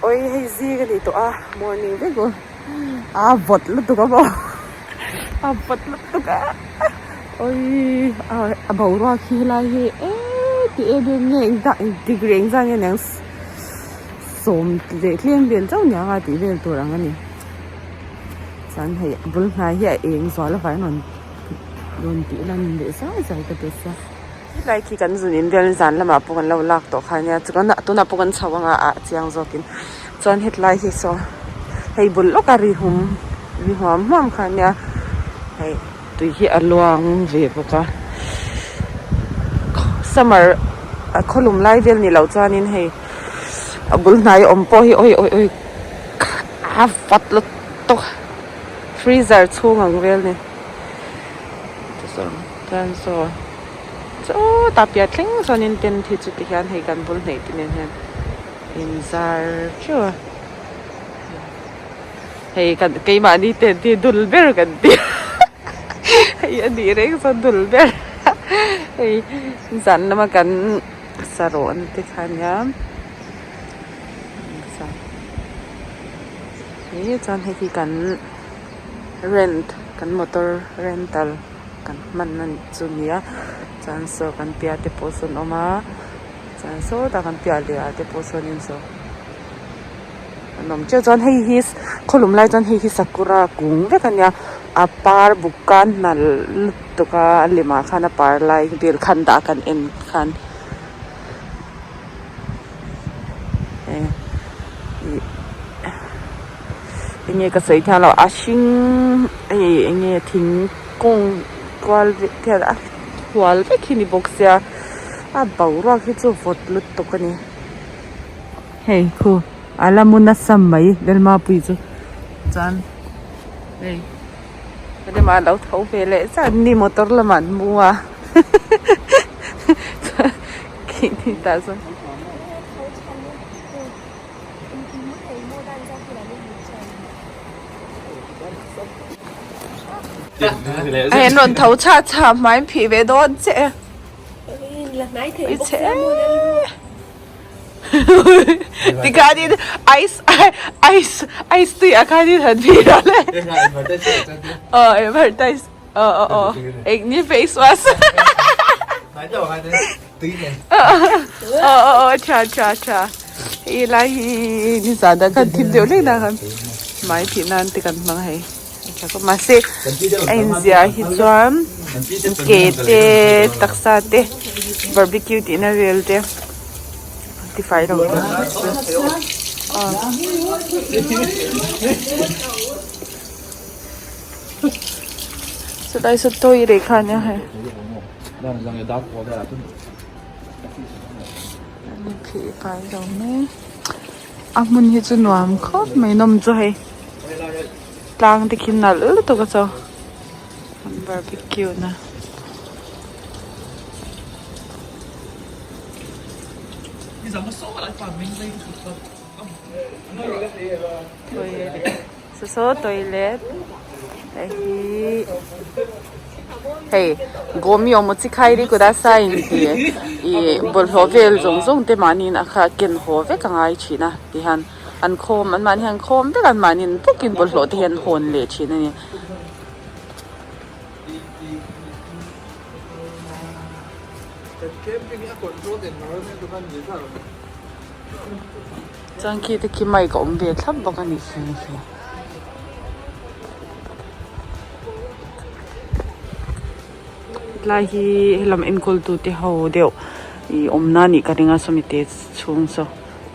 Oi hei zing a ni tawh a morning vek aw a vawt lutuk a maw a vawt lutuk a oi a boruak hi helai hi eee ti em em nge engzah degree engzah nge niang sawm leh tlem vel chauh niang a tih vel tur ang a ni chuan hei a bul hnai hi a eng zual avangin rawn rawn tih lan leh zai zai ka ti sia. Helai khi kan zun in vel zan lamah pawh kan lo lak tawh kha ania chuan tunah pawh kan chho anga ah chiang zawkin chuan hetlai hi saw hei bul lawka ri hum ri huam huam kha ania hei tui hi a luang ve bawk a summer a khawlum lai vel ni loh chuanin hei a bul hnai awm pawh hi awi awi awi a vat lutuk freezer chhung ang vel a ni chuan saw. Chutah piah thleng chuanin tent hi chuti hian hei kan bul hnaih te nen hian inzar teuh a hei kan keimahni tent hi dul ber kan ti hei a nih reng chuan dul ber hei zan lama kan sarawn te kha nia chuan hei hi kan rent kan motor rental. Kan hman a chu nia chuan saw kan piah te pawh sawn awm a chuan sawtah kan piah leh ah te pawh sawnin saw an awm teuh chuan hei hi khawlum lai chuan hei hi sakura kung vek a nia a par buk khan hnalh lutuk a a lem ah khan a par lai vel khan dah kan en khan enge ka sawi thiam lo a hring hei enge thingkung kual vek te a hual vek hi ni bawk sia a boruak hi chu vawt lutuk a ni hei khu a la mu nasa mai Lalmapui chu chuan hei lemah a lo tho ve leh chiah ni motor lamah an mu a chuan khi tah chuan. Hei an rawn tho chha chha hmai an phih ve dawn che ui che tikhanin ice ice ice tui ah khanin han phih rawh le aw advertise aw aw aw engni face wash aw aw aw tha tha tha hei lai hi nizan ah khan thim deuh hlek dan khan hmai phih nan te kan hmang hei a tha khawp mahse a inziah hi chuan ke te taksa te barbecue tih na vel te tifai lo tur chulai saw toilet kha ania hei. A hmun hi chu nuam khawp mai nawm chu hei tlang te khi nalh lutuk a chaw an barbecue na. Saw saw toilet hei hi hei gomi omochikhai kudasai tih ih bawlhhlawh vel zawng zawng te mahniin a kha ken haw vek a ngai thin a tihian an khawm an mahni hian khawm vek a an mahniin bawkin bawlhhlawh te hi an hawn leh thin a ni. Chuan khi te khi mic a awm ve thlap bawk a nih khi khi. Hetlai hi helam enkawl tu te ho deuh ih awmna a nih ka ring a sawmi te chhung saw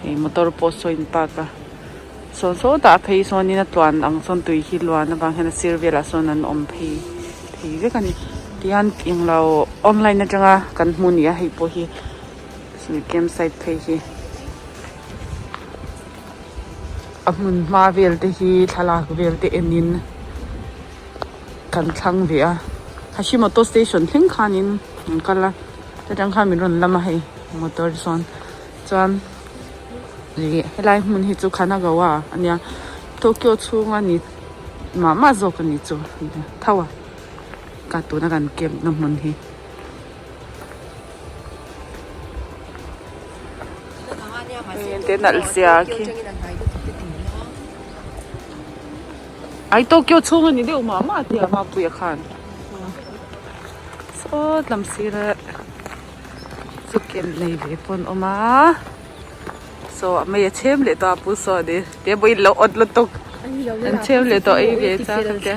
hei motor pawh saw in park a sawn sawtah a phei sawnin a tluan ang sawn tui hi luan avang hian a sir velah sawn an awm phei thei vek a ni tihian englo online atanga kan hmuh ni a hei pawh hi. Camp site phei hi a hmun hma vel te hi thlalak vel te enin kan thlang ve a Hashimoto station thleng khanin an kal a chutang khan min rawn lam a hei motor sawn chuan ih helai hmun hi chu Kanagawa ania Tokyo chhunga ni mah mah zawk a ni chu tho a ka tuna kan camp na hmun hi. Te nalh zia khi. Ai Tokyo chhung a ni deuh mah mah tia Mapuia khan sawt lam sira chu ken nei ve pawh an awm a saw a mei a chhem leh tawh a pu saw a ni te pawh in lo awt lutuk an chhem leh tawh ei ve chak a tia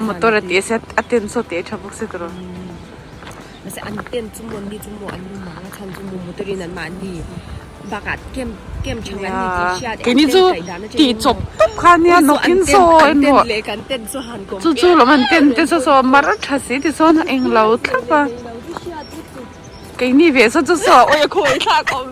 motor a tih a sia a tent saw teh tha bawk se tawrh. Mahse an tent chu maw ni chu maw an lu mang a chhan chu maw motor in an mahni bakah camp camp tha an ni tih hriat Nia keini chu tih chawp tawp kha ania nawkin saw emaw chu chu lawm an tent te saw saw mar tha si ti chuan a englo thlap a keini ve saw chu saw awi a khawi thlak awm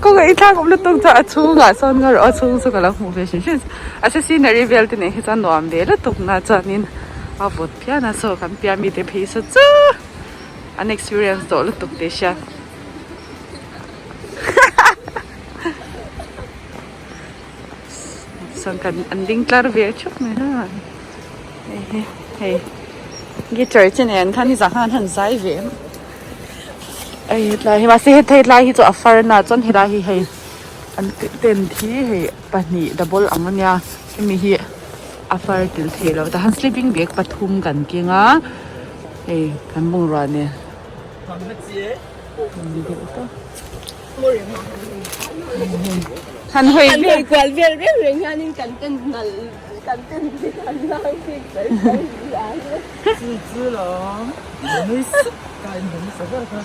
khawngaih thlak awm lutuk chuan a chhungah sawn ka rawh a chhung chu ka lo hmuh ve hrim hrim a scenery vel te nen hi chuan nuam ve lutuk na chuanin a vawt phian a saw kan piah mite phei saw chu an experience tawh lutuk tih hria sawn kan an ding tlar ve thup mai ha hei hi hei guitar chi nen khan hi zah khan an zai ve hei hetlai hi mahse hei tlai hi chu a far na chuan helai hi hei an tent hi hei pahnih double ang ania hemi hi a far tel theih loh tah hian sleeping bag pathum kan keng a hei kan bungrua nen han hawi han hawi kual vel reng reng hianin kan tent nalh kan tent hi kan lang bik mai mai si a chu chu lawm nui sup ka in hmu sa ber kha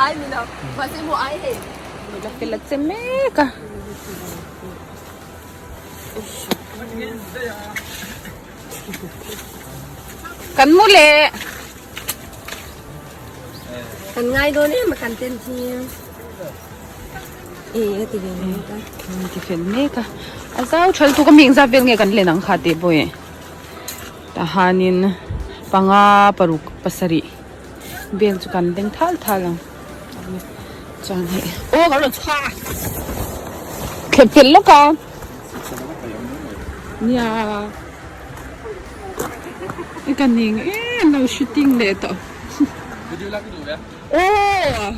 ai ni lo mahse maw ai hei la fel a che mek a. Kan mu leh. Kan ngai dawn em a kan tent hi. E a ti ve mek a. Ti fel mek a. A zau tha lutuk a mi engzat vel nge kan len ang kha tih pawh i. Tahanin panga paruk pasarih vel chu kan leng thal thal ang. Chuan hei aw ka rawn chhuak a thlep fel lawk a nia i ka ning em lo shooting leh tawh aw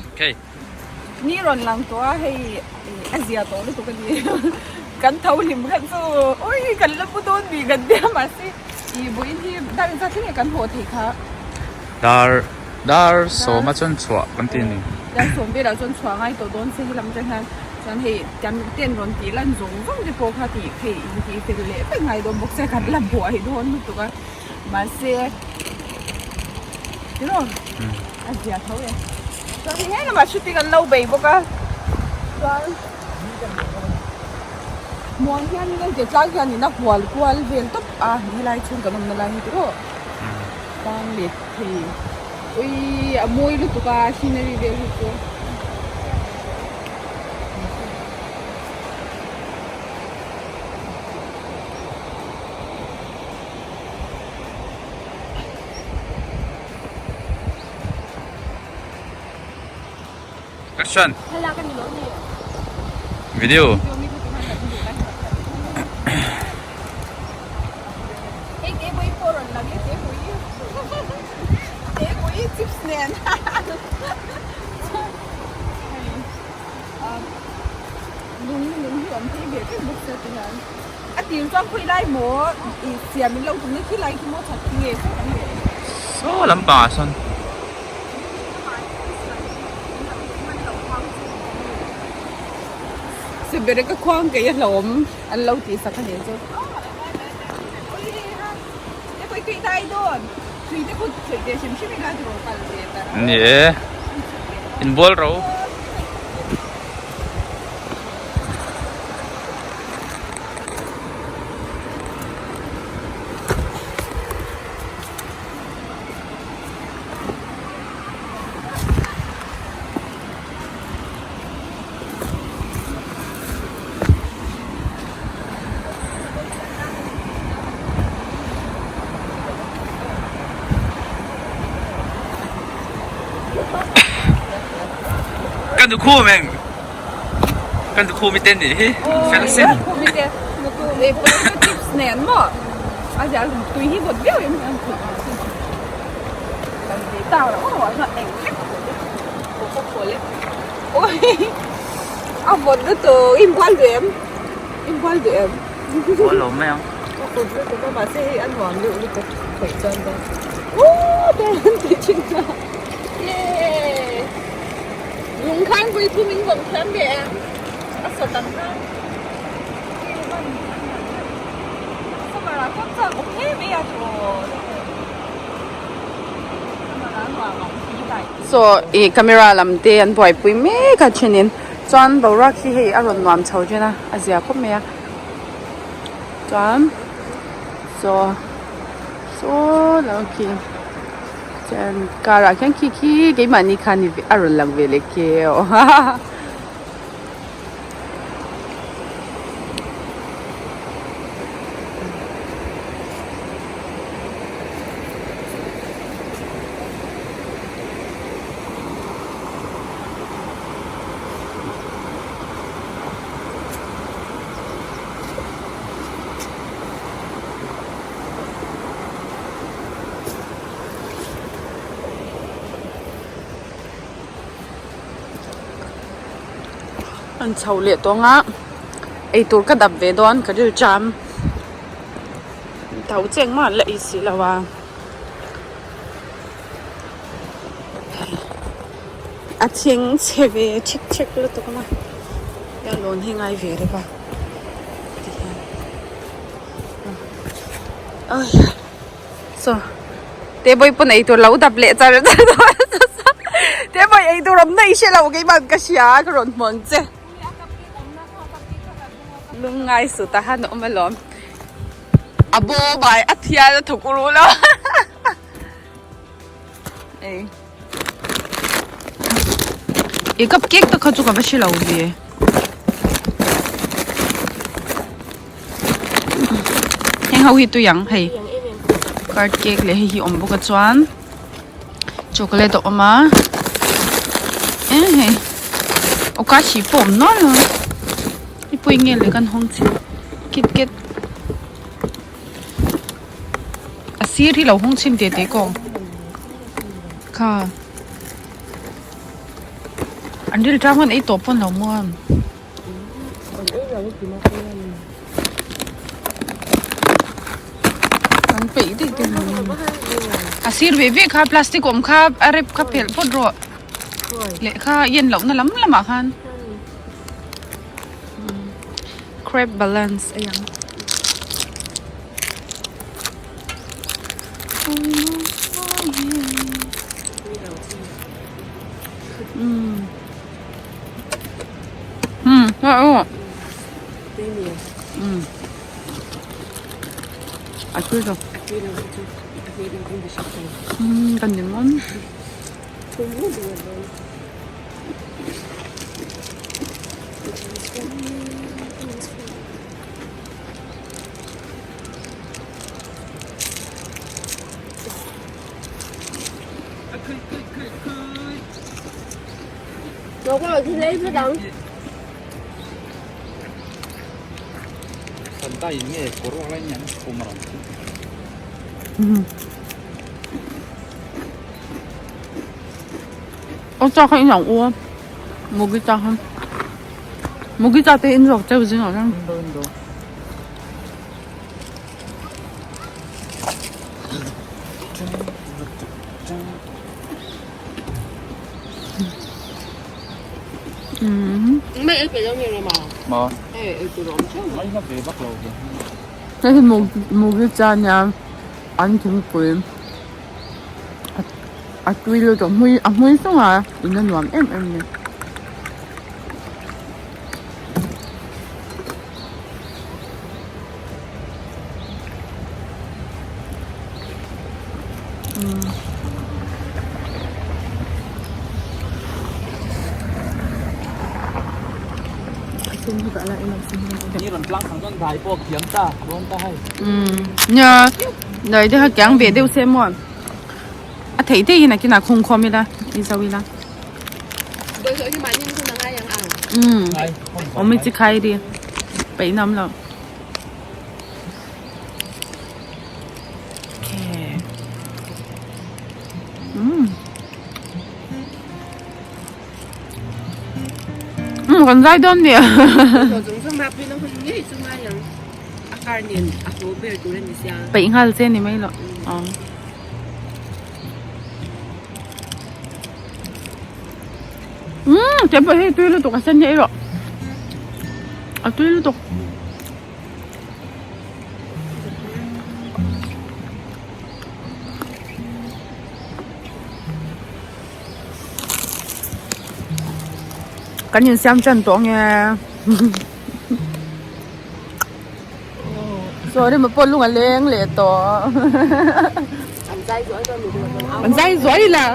ni rawn lang tawh a hei a zia tawh lutuk a ni kan tho hlim kha chu ui kan la pu dawn bik an tia mahse ih vawiin hi dar engzat thleng nge kan haw thei kha. Dar dar sawma chuan chhuah kan ti a ni. Dar sawm velah chuan chhuah ngai tawh dawn se helam atang hian chuan hei kan tent rawn tih lan zawng zawng te pawh kha tih theih intih fel leh vek ngai dawn bawk se kan la buai dawn lutuk a mahse tiraw a zia tho e chuan hei he lamah shooting an lo bei bawk a chuan muang hian in ke tlang hian in a hual kual vel tawp a helai chhung kan awmna lai hi tiraw. Tlang leh thei ui a mawi lutuk a scenery vel hi chu. Action. Thlalak a ni lo ni. Video. Hei te pawh hi pawh rawn lang e te pawh hi te pawh hi chips nen hei lung lung hi awm thei ve vek bawk sia ti hian a tir chuan khawi lai maw ih siam in lo tum na khi lai khi maw that khi nge saw kan leh Saw lampangah sawn. Sibereka khuang kei a hlawm an lo tih sak a nih chu. Ni e inbual ro. Kan dukhum eng kan dukhum i ten nih hi fel asin. Chips nen maw a ziah tui hi vawt viau em kan ti ta ro ro a eng vek. A vawt lutuk inbual duh em inbual duh em Bual lo mai ang a vawt lutuk a mahse hei a nuam deuh lutuk khawih chuan ka ooh te an ti thin a yay lung khan pui chu min vawm thiam ve em a sawt ang khan summer ah chuan chak awm hle mai a thaw Saw ih camera lam te an buaipui mek a thenin chuan boruak hi hei a rawn nuam chho then a a zia khawp mai a chuan saw saw lo khi chuan car ah khian khi khi keimahni kha ni a rawn lang ve leh keu hahaha. An chho leh tawng a eitur ka dap ve dawn ka ril cham tho cheng mah la ei si lo a a chheng chhe ve chhek chhek lutuk a a lawn hi ngai ve reuh a tihian Saw table pawn eitur lo dap leh char char table eitur awm na i hre lo keimah ka hria ka rawn hmu ang che lungngai sut a han awm alawm a bawm ai a thial a thawk ru lo ei i cup cake te kha chu ka va hre lo ve. Heng ho hi tui ang hei card cake leh hei hi awm bawk a chuan chocolate a awm a eh hei okashi pawh a awm nual a hei pawh eng nge le kan hawng chhin kitkat a sir hi lo hawng chhin teh teh kawng kha an rilṭam khan ei tawh pawn lo maw a. Kan peih daih te mai a sir ve ve kha plastic awm kha a rep kha phelh phawt rawh leh kha en loh na lam lamah khan crab balance a ang. A tui lo. Kan ning awm. Aw cha kha in ang u a mugi cha kha mugi cha te in zawk cheu zing ah hian. Hei hi mugi cha nia an thingpui a tui lutuk a hmui sung a in a nuam em em a ni. Nia dai te kha kiang ve deuh se maw a theih theih in a kinah khung khawm ila i zo ila awm i chi khai ri peih na awm lo. Kan zai dawn nia. Peih nghal che ni mai loh. Umm che pawh hei tui lutuk a sen hi ei rawh. A tui lutuk. Kan insiam tan tawh nge Sorry ma pawh lung a leng leh tawh An zai zuai la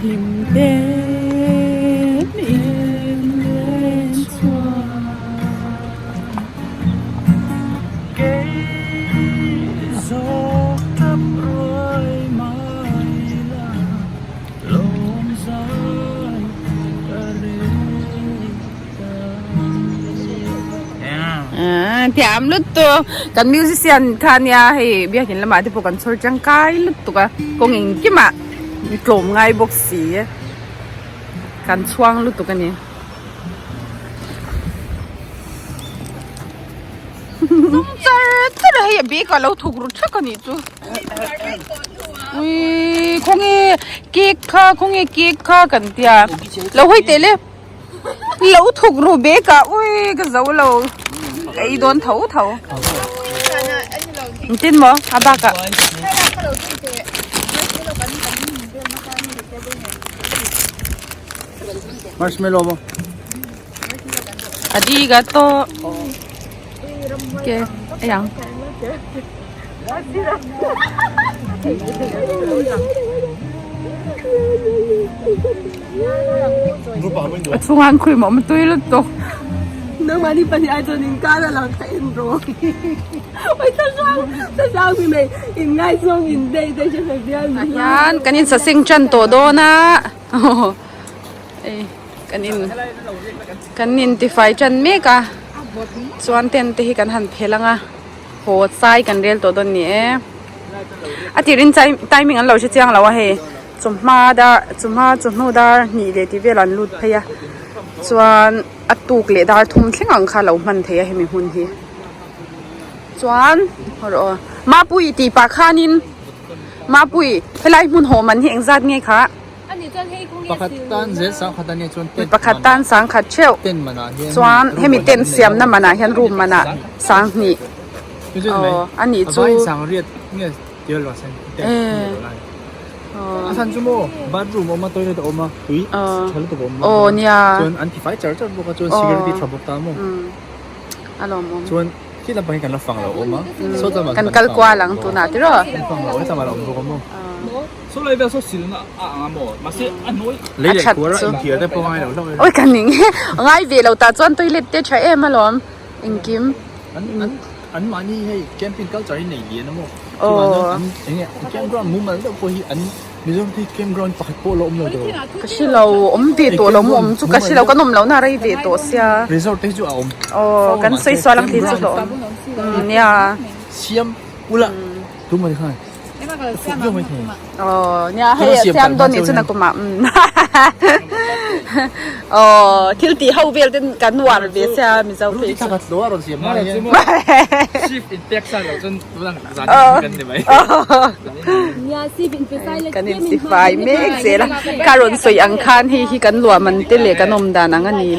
Hlim ten in len chhuak. Thiam lutuk kan musician kha nia hei biakin lamah te pawh kan chhawr tangkai lutuk a kawng engkimah tlawm ngai bawk si kan chhuang lutuk a ni. Tum char char a hei a bag ah lo thuk ru thak a nih chu ui khawnge cake kha khawnge cake kha kan tia lo hawi teh le lo thuk ru bag ah ui ka zo lo ka ei dawn tho tho engtin maw a bak ah. Marshmallow maw? Arigato. Ke ayang. A chhungah an khuih mawh tui lutuk. Nangmahni pahnih ai chuan in kar a lang kha en rawh. Oi thlasang thlasang mi mai in ngaizawng in dei te hre ve bial ni. Hian kan in saseng tan tawh dawn a. Ei kan in kan in tifai tan mek a chuan tent te hi kan han phel ang a haw chai kan rel tawh dawn ni e a tirin chai timing an lo hre chiang lo a hei chawhma dar chawhma chawhnu dar hnih leh tih vel an lut phei a chuan a tuk leh dar thum thleng ang kha a lo hman thei a hemi hmun hi chuan rawh aw mapui tih pah khanin mapui helai hmun haw man hi engzat nge kha. Pakhat tan zel sang khat ania chuan tent Pakhat tan sang khat theuh tent manah hian chuan hemi tent siamna manah hian room manah sang hnih aw a nih chu a sang riat nge tel lo sen tent a san chu maw bathroom awm a toilet a awm a tui tha lutuk a awm aw nia chuan an tifai char char bawk a chuan security tha bawk ta maw a lawmawm chuan khi lampang hi kan la fang lo awm a saw tlama kan kal kual ang tunah tiraw kan fang lo hetlama la awm bawk a maw Saw lai vel saw silna a ang a maw mahse a hnuai lei leh kuar a inthir te pawh ngai lo hlauh oi ka ning e ngai ve lo tah chuan toilet te tha em alawm engkim an an an mahni hei camping culture hi nei lian a maw chuvang chuan an enge campground mumal deuh pawh hi an Mizoram te hi campground pakhat pawh la awm lo tawh ka hre lo awm ve tawh lo maw awm chu ka hre lo kan awm loh na rei ve tawh sia resort te hi chu a awm aw kan sawi sual ang tih chu hlawh awm nia siam ula tumah ni khan Aw nia hei a siam dawn nih chu nakum ah aw thil tih ho vel ten kan uar ve sia mizo phei chu kan in ti fai mek zel a ka rawn sawi ang khan hei hi kan luah man te leh kan awm dan ang a ni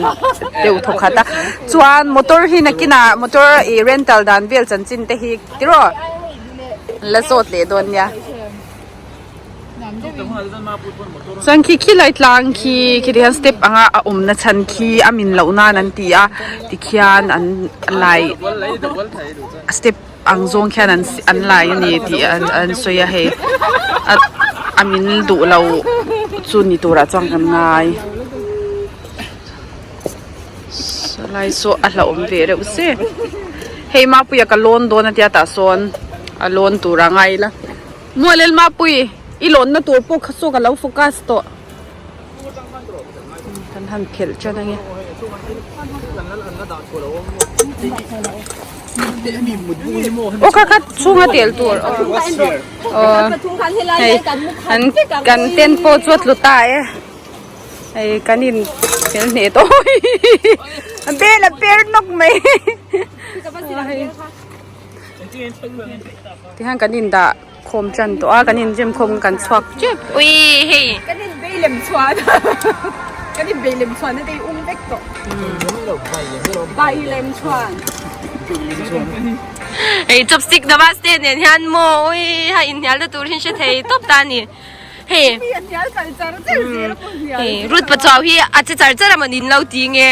deuh thawk khat a chuan motor hi nakinah motor ih rental dan vel chanchin te hi tiraw. La zawt leh dawn nia. Chuan khi khi lai tlang khi khi tihian step anga a awm na chhan khi a min loh nan an ti a tikhian an lai step ang zawng khian an an lai a ni tih an an sawi a hei a a min duh lo chu ni turah chuan kan ngai Lai saw a hlauhawm ve reuh se hei mapuia ka lawn dawn a tia tah sawn a lawn tur a ngai ila mualel mapui i lawnna tur pawh kha saw ka lo focus tawh kan han phelh tan ange. Aw kha kha chhunga tel tur aw hei an kan tent pawh chu a tlu ta e hei kan in fel hneh tawh a bel a per nawk mai tihian kan in dah khawm tan tawh a kan in rem khawm kan chhuak tep ui hei kan in bei lem chhuan kan in bei lem chhuan na te um vek tawh bai lem chhuan hei chopstick namaste nen hian maw ui ha inhnial na tur hi hre thei tawp ta a ni hei hei Ruth Pachuau hi a che char char a maw nin lo ti nge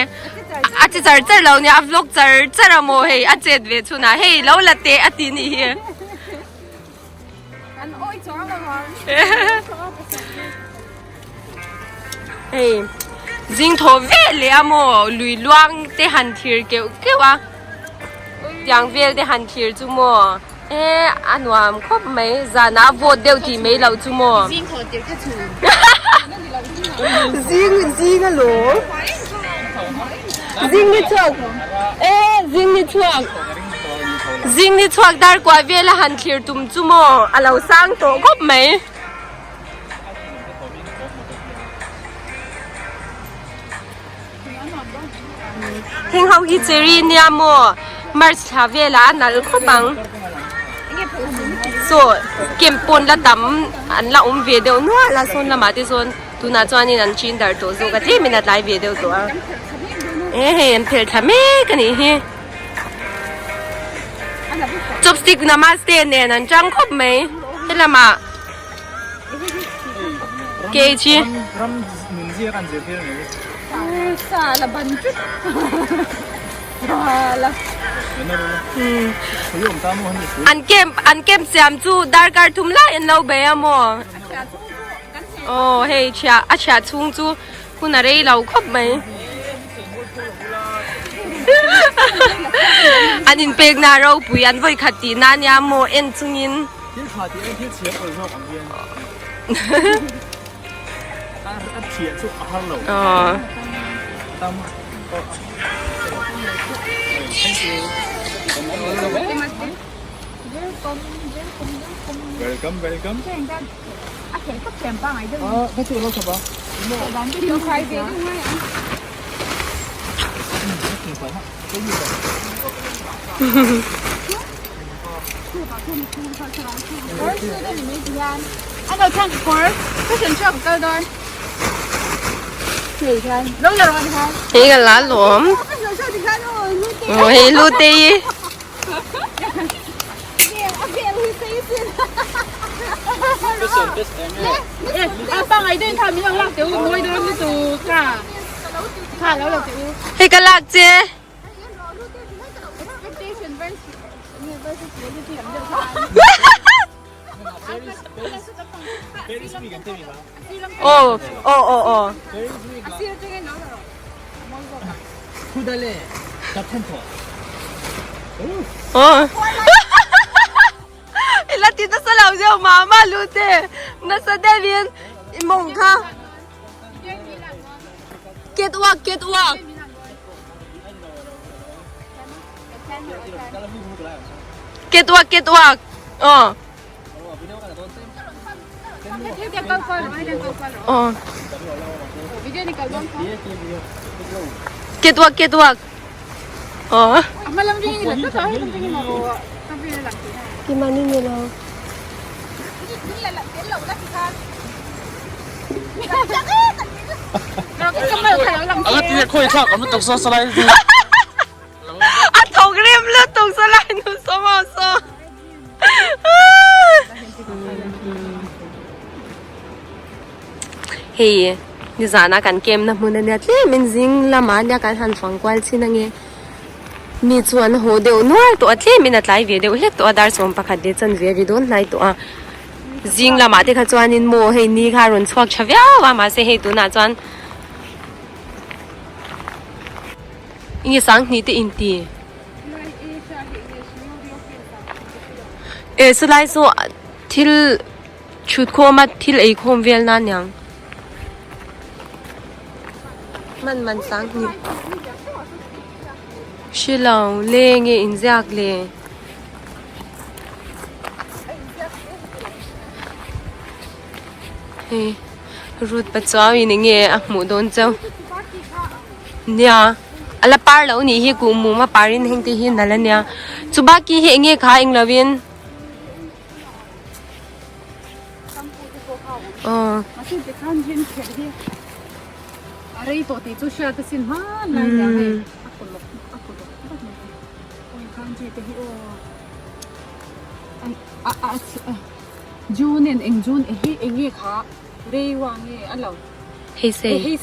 a che char char lo nia a vlog char char a maw hei a chet ve chhunah hei lo la teh a ti nih hi. Hei zing thaw ve leh a maw lui luang te han thlir keuh keuh a tiang vel te han thlir chu maw e a nuam khawp mai zanah a vawt deuh tih mai loh chu maw zing zing alawm zing ni chhuak e zing ni chhuak. Zing ni chhuak dar kuah vel a han thlir tum chu maw a lo sang tawh khawp mai. Heng ho hi cherry nia maw March thla velah a nalh khawp ang. Saw camp pawn la tam an la awm ve deuh nual a sawn lamah te sawn tunah chuanin an chin dar tawh zawk a tlemin a tlai ve deuh tawh a. E hei an phelh thla mek a nih hi. Chopstick namaste nen an chang khawp mai helamah cage hi an camp an camp siam chu darkar thum lai an lo bei a maw aw hei chhiah a chhiah chhung chu hun a rei lo khawp mai. An inpekna ropui an vawi khat tihna ania maw en chungin. Thil tha tih aiin thil chhia pawl zawk ang hian a chhia chu a har lo. Tam Welcome, welcome. Ka chu lo thapa. Hei ka la lawm. Hei lu te hi. Hei ka lak che. Aw aw aw aw. Aw. I la ti nasa lo deuh mah mah lu te nasa deuhin i mawng kha. Cat walk cat walk. Cat walk cat walk. Aw. Aw. Cat walk cat walk. Aw. Kimani ni lo. A thawk rem lutuk salai nu sawm aw saw. Hei nizana kan camp na hmun ania tlem in zing lamah ania kan han fang kual chin ange mi chu an haw deuh nual tawh a tlem in a tlai ve deuh hlek tawh a dar 11 leh chanve a ri dawn hnai tawh a zing lamah te kha chuanin maw hei ni kha a rawn chhuak tha viau a mahse hei tunah chuan enge sanghnih te inti. Eh chulai chu thil thut khawm a thil ei khawm vel na aniang man man sanghnih hrelo le nge inziak le. Hei Ruth Pachuau in enge a hmuh dawn cheu nia a la par lo nih hi kuhmum a par in heng te hi nalh ania chubaki hi enge kha englo in. Aw. Hei sei.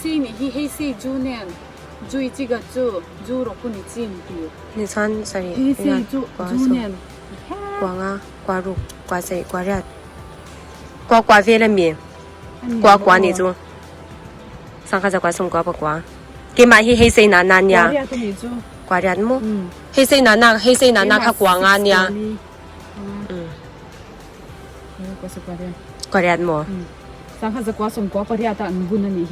Ni chuan sarih riat kua sawm kua nga kua ruk kua sarih kua riat kua kua vel a mi kua kua nih chu sangkhat zakua sawmkua pakua keimah hi hei sei na na nia kua riat maw hei sei na na hei sei na na kha kua nga nia kua riat maw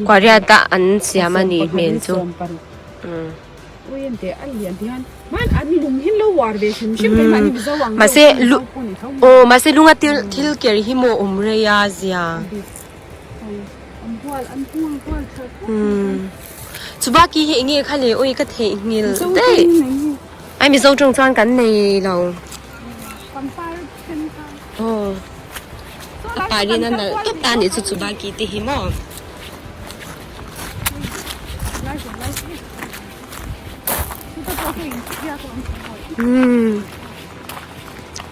kua riat a an siam a nih hmel chu. Mahse lu aw mahse lunga til thil ker hi maw awm rei a zia chubaki hi enge kha le awi ka theihnghilh daih ai mizo tawng chuan kan nei lo aw a parin a nalh tawp ta anih chu chubaki te hi maw.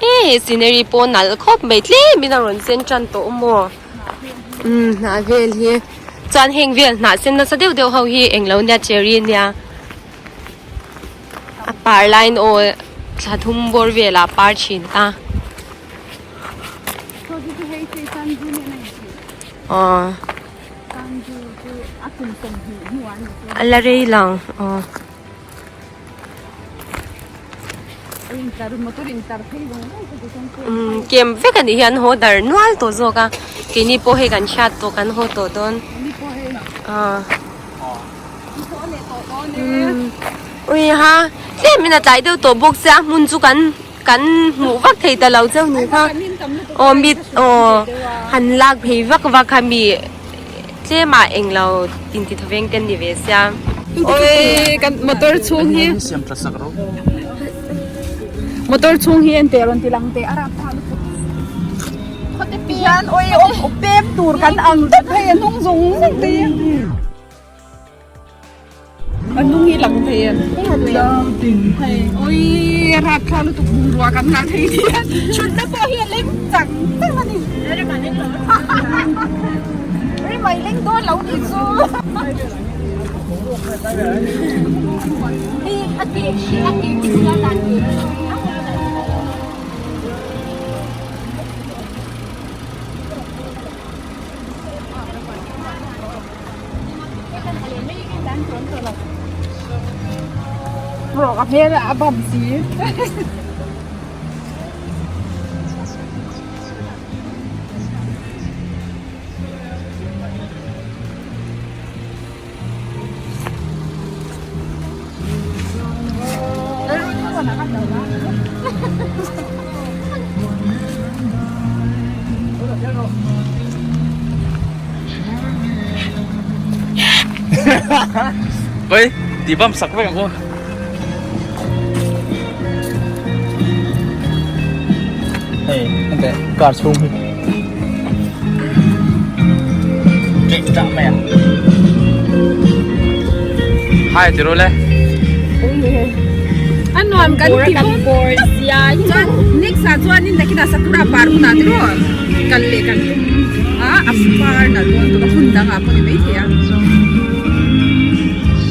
Hei scenery pawh nalh khawp mai tlem in a rawn sen tan tawh maw umm hnah vel hi chuan heng vel hnah sen nasa deuh deuh ho hi englo nia cherry ania a par laiin aw thla thum bawr velah a par thin a aw. A la rei lo aw. Umm kem vek anih hian haw dar nual tawh zawk a keini pawh hei kan hriat tawh kan haw tawh dawn aw umm ui ha tlem in a tlai deuh tawh bawk sia a hmun chu kan. Kan hmuh vak thei ta lo cheu ni kha aw mit aw han lak phei vak vak kha mi tlem ah englo inti thawveng te an ni ve sia. Oi kan motor chhung hi motor chhung hi en teh rawn ti lang teh a rap tha lutuk khawte pi hian oi awm pem tur kan ang tawp hei a hnung zung zung te hi. A hnung hi lang thei em? Hei ui rat thla lutuk bungrua kan nghah thei nia chhunna pawh hi a leng chang chang a ni rimai leng dawn lo nih chu Rawk a hmel a bam si. Oi, ti bam sak vek ang aw. Hei, ente car chhung hi. Ṭih ṭah mai a. Hai ti ru le. A nuam kan ti bawk. Chuan next ah chuan in nakinah sakura par hunah te rawh kal leh kan tum a a par nalh dawn tawh a hun dangah pawh ni maithei a.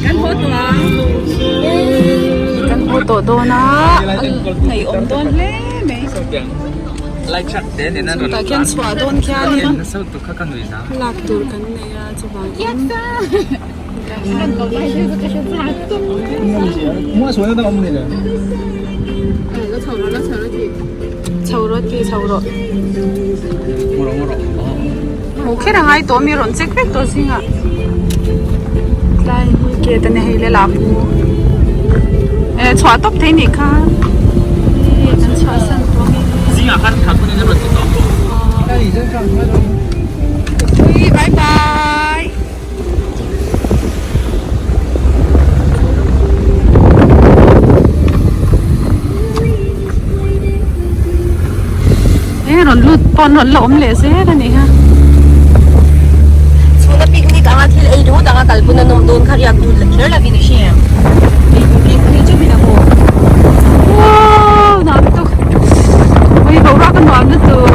Kan haw tawh ang. Kan haw tawh dawn a ngaihawm dawn hle mai. Chutah khian chhuah dawn khianin lak tur kan nei a chuvangin Hmuh kher a ngai tawh a mi rawn check vek tawh zingah tlai hi gate a ni hei leh pu eh chhuah tawp thei nih kha kan chhuah san tawh a mi. Bye bye. E rawn lut pawn rawn la awm leh zel a nih kha. Chhuna picnic anga thil ei ringawt anga kalpun an awm dawn kha riak dun la kher lovin i hre em? Ei tur keng phei chauhin a maw? Wow nuam tuk. Ui boruak a nuam lutuk.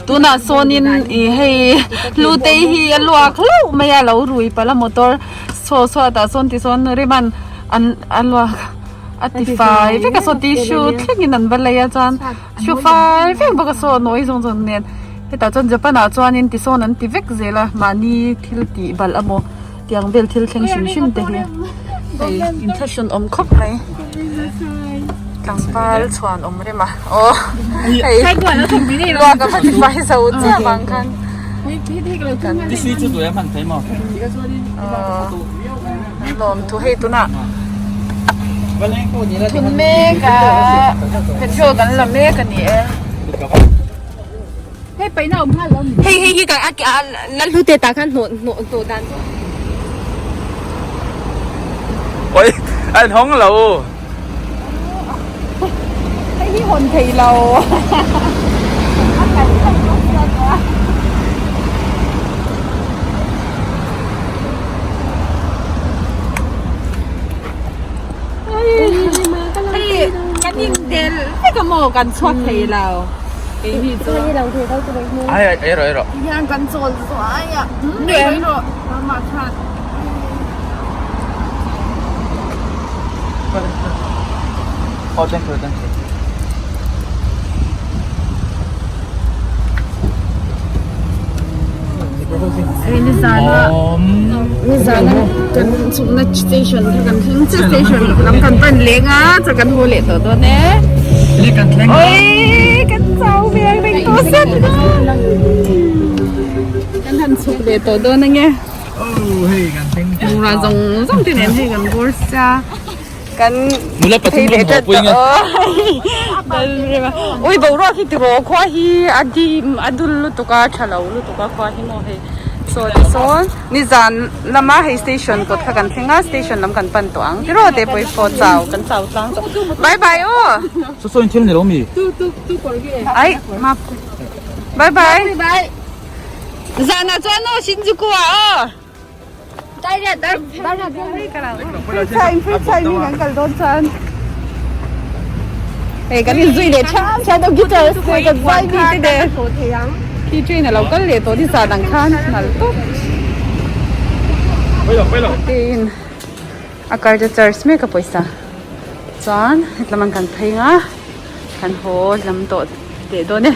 Tunah sawnin ih hei hlutei hi a luak hlauh mai a lo rui palh a motor saw chhuatah sawn tisawn Riman an a luak a ti fai vek a saw tissue thlengin an va lei a chuan hru fai vek bawk a saw nawi zawng zawng nen hetah chuan Japan ah chuanin tisawn an ti vek zel a mahni thil tih balh amaw tiang vel thil thleng hrim hrim te hi hei inthlahrun awm khawp mai tlangval chhuan awm rem a aw hei luak a va ti fai zo chiah vang khan lawm thu hei tunah thun mek a petrol kan la mek a ni e. Hei hei hi ka a la hlu te tah khan hnawh hnawh hnawh dan chu. Oi an hawng lo. Hei hi hawn thei lo. Hei kan in del vek a maw kan chhuak thei lo. Keini chu. Ai ai rawh ai rawh. Hian kan chawl zuai a. Ai rawh. Mama khan. Oh thank you thank you. Nizana kan chukna station kha kan thleng chiah station lam kan pan leng a chuan kan haw leh tawh dawn e oi kan chau ve ang reng tawh zet kan han chhuk leh tawh dawn ange bungrua zawng zawng te nen hei kan bawr sia. Kan phei leh tlat tawh aw ui boruak hi tiraw khua hi a dim a dul lutuk a tha lo lutuk a khua hi maw hei saw ti sawn nizan lama hei station kawt kha kan thleng a station lam kan pan tawh ang tiraw te pawh hi pawh chau kan chau tlang tawh bye bye aw Saw saw in thil ni lo mi ai ma bye bye zanah chuan aw Shinjuku ah aw. Free time in kan kal dawn chuan hei kan inzui leh thap thap a guitar te kan zai mi te nen khi train a lo kal leh tawh ni zan ang khan nal tawp tiin a kar te charge mek a pawisa chuan hetlam an kan phei ang a kan haw lam tawh teh dawn e.